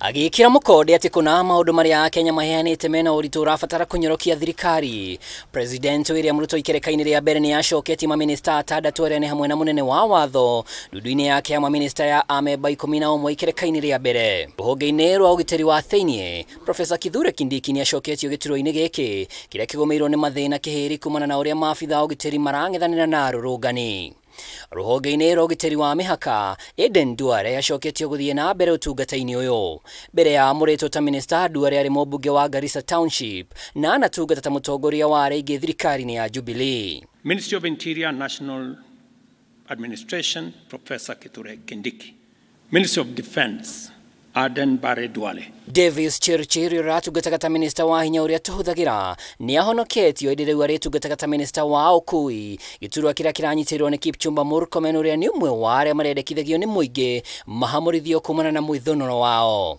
Agĩkĩra mũkonde atĩ kũna maũndũ marĩa Akenya maheanĩte mena ũritũ ũrabatara kũnyorokia thirikari. President William Ruto ikereka-inĩ rĩa mbere nĩ acoketie maminista atandatũ arĩa nĩ hamwe na mũnene wa watho ndundu-inĩ yake ya maminista ya amemba 11 ikereka-inĩ rĩa mbere. Rũhonge-inĩ rwa ũgitĩri wa thĩiniĩ, Professor Kithure Kindiki nĩ acoketio gĩturwa-inĩ gĩkĩ kĩrĩa kĩgũmĩirwo nĩ mathĩna kĩhĩri kumana na ũrĩa maabitha a ũgitĩri marang'ethanĩra na arũrũngani. Rũhonge-inĩ rwa ũgitĩri wa mĩhaka, Aden Duale acoketio gũthiĩ na mbere ũtungata-inĩ ũyũ. Mbere ya amũrĩtwo ta minista, Duale arĩ mũmbunge wa Garissa Township na anatungata ta mũtongoria wa arĩa aingĩ thirikari-inĩ ya Jubilee. Ministry of Interior National Administration, Professor Kithure Kindiki. Ministry of Defense, Aden Bare Duale. Davis Chirchir ũratungataga ta minista wa hinya ũrĩa tũhũthagĩra nĩ ahonoketio ĩndĩ rĩu arĩtungataga ta minista wa ũkui, gĩturwa kĩrĩa kĩranyitĩrĩrwo nĩ Kipchumba Murkomen ũrĩa nĩ ũmwe wa arĩa marendekithagio nĩ mũingĩ mahamũrithio kumana na mwĩthũnũro wao.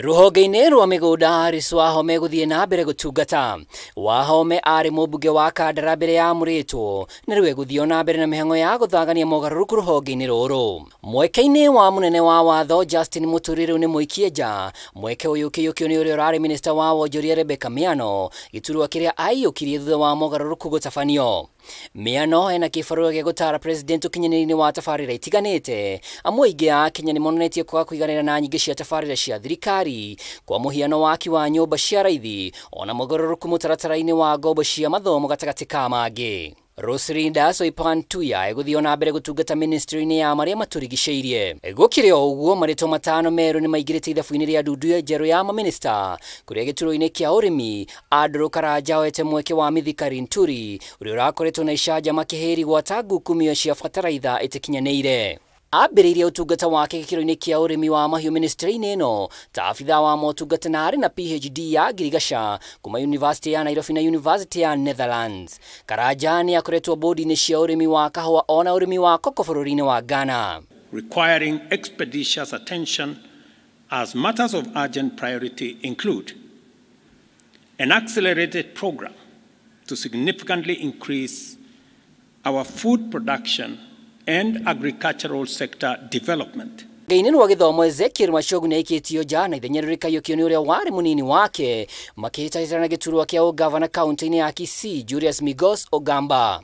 Rũhonge-inĩ rwa mĩgũnda, Alice Wahome gũthiĩ na mbere gũtungata. Wahome arĩ mũmbunge wa Kandara mbere ya amũrĩtwo na rĩu egũthiĩ na mbere na mĩhang'o ya gũthagania mogarũrũku rũhonge-inĩ rũrũ. Mweke-inĩ wa mũnene wa watho Justin Muturi rĩu nĩ mũikie nja. Mweke ũyũ ũkĩiyũkio nĩ ũrĩa ũrarĩ minista wa wonjoria Rebecca Miano, gĩturwa kĩrĩa aiyũkirie thutha wa mogarũrũku gũtabanio. Miano ena kĩbarũa gĩa gũtara president ũkinyanĩri-inĩ wa tabarĩra itiganĩte. Amwe aingĩ a Kenya nĩ monanĩtie kwaga kũiganĩra na nyingĩ cia tabarĩra cia thirikari, kwa mũhiano waki wa nyũmba cia raithi ona mogarũrũku mũtaratara-inĩ wa ngombo cia mathomo gatagatĩ ka mangĩ. Roselinda Soipan Tuya egũthiĩ na mbere gũtungata ministry-inĩ ya marĩa matũrigicĩirie. Gũkĩrĩ o ũguo, marĩtwa matano merũ nĩ maingĩrĩte ithabu-inĩ rĩa ndundu njerũ ya maminista kũrĩa gĩturwa-inĩ kĩa ũrĩmi Andrew Karanja oete mweke wa Mithika Linturi ũrĩa ũrakoretwo na icanjama kĩhĩri gwata ngukumio cia bataraitha ĩtakinyanĩire. Ambĩrĩirie ũtungata wake gĩkĩro-inĩ kĩa ũrĩmi wa mahiũ ministry-inĩ ĩno ta abithaa wa motungata na arĩ na PhD ya ngirigaca kuma University ya Nairobi na University ya Netherlands. Karanja nĩ akoretwo bodi-inĩ cia ũrĩmi wa kahũa ona ũrĩmi wa koko bũrũri-inĩ wa Ghana. Requiring expeditious attention as matters of urgent priority include an accelerated program to significantly increase our food production and agricultural sector development. Rũhonge-inĩ rwa gĩthomo Ezekiel Machogu nĩ aikĩtio nja na ithenya rĩkaiyũkio nĩ ũrĩa warĩ mũnini wake makĩhĩtahĩtana gĩturwa kĩa ũgavana kaunti-inĩ ya Kisii Julius Migos Ogamba.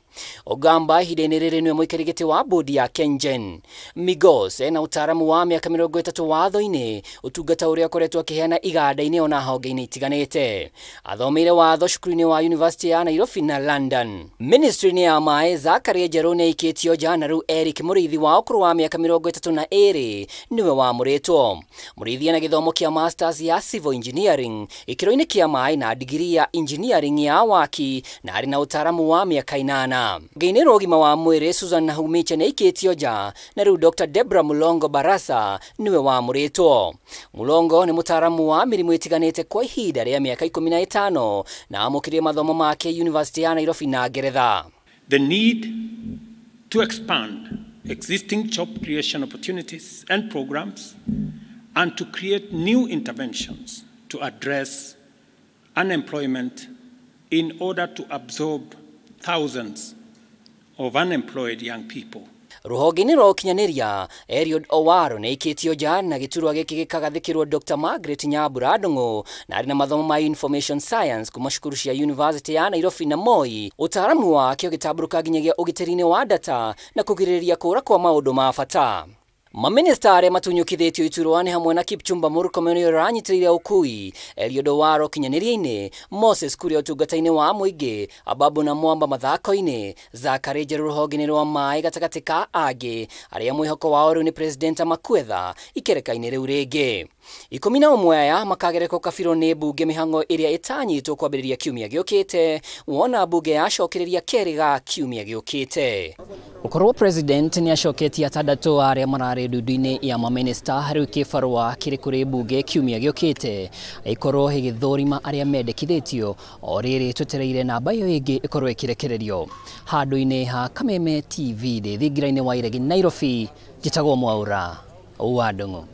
Ogamba ihinda-inĩ rĩrĩ nĩwe mũikarĩri gĩtĩ wa bodi ya Kengen. Migos ena ũtaaramu wa mĩaka 30 watho-inĩ, ũtungata ũrĩa akoretwo akĩheana iganda-inĩ ona honge-inĩ itiganĩte. Athomeire watho cukuru-inĩ wa University ya Nairobi na London. Ministry-inĩ ya maĩ Zachary Njerũ nĩ aikĩtio nja na rĩu Eric Mũrĩithi wa ũkũrũ wa mĩaka 32 nĩwe wamũrĩtwo. Mũrĩithi ena gĩthomo kĩa masters ya civil engineering gĩkĩro-inĩ kĩa maĩ na digiri ya engineering ya waki na arĩ na ũtaaramu wa mĩaka 8. Rũhonge-inĩ rwa ũgima wa mwĩrĩ Susan Nakhumicha nĩ aikĩtio nja na rĩu Dr. Debra Mulongo Barasa nĩwe wamũrĩtwo. Mulongo nĩ mũtaaramu wa mĩrimũ ĩtiganĩte kwa ihinda rĩa mĩaka 15 na amũkĩrie mathomo make University ya Nairobi na Ngeretha. The need to expand existing job creation opportunities and programs and to create new interventions to address unemployment in order to absorb thousands of unemployed young people. Rũhonge-inĩ rwa ũkinyanĩria Eliud Owaro nĩ aikĩtio nja na gĩturwa gĩkĩ gĩkagathĩkĩrwo Dr. Margaret Nyambura Ndung'u na arĩ na mathomo ma Information Science kuma cukuru cia University ya Nairobi na Moi. Ũtaaramu wake ũgĩtambũrũka nginyagia ũgitĩri-inĩ wa data na kũgirĩrĩria kũra kwa maũndũ ma bata. Maminista arĩa matunyũkithĩtio iturwa nĩ hamwe na Kipchumba Murkomen ũrĩa ũranyitĩrĩire ũkui, Eliud Owaro ũkinyanĩria-inĩ, Moses Kuria ũtungata-inĩ wa mũingĩ, Ababu na Mwamba mathako-inĩ, Zachary Njerũ rũhonge-inĩ rwa maĩ gatagatĩ ka angĩ arĩa mwĩhoko wao rĩu nĩ President Makwetha ikereka-inĩ rĩu rĩngĩ. 11 aya makagerekwo kabirũ nĩ mbunge mĩhang'o ĩrĩa ĩtanyĩtwo kwambĩrĩria kiumia gĩũkĩte, wona mbunge yacokereria kerĩ ga kiumia gĩũkĩte. Ũkorwo President nĩ acoketie atandatũ arĩa mararĩ ndundu-inĩ ya maminista rĩu kĩbarũa kĩrĩ kũrĩ mbunge kiumia gĩũkĩte ĩkorwo ĩgĩthũrima arĩa mendekithĩtio o rĩrĩ twetereire namba ĩyo ĩngĩ ĩkorwo ĩkĩrekererio. Handũ-inĩ ha Kameme TV ndĩ thingira-inĩ wa Iregi Nairobi, njĩtagwo Mwaura wa Ndung'u.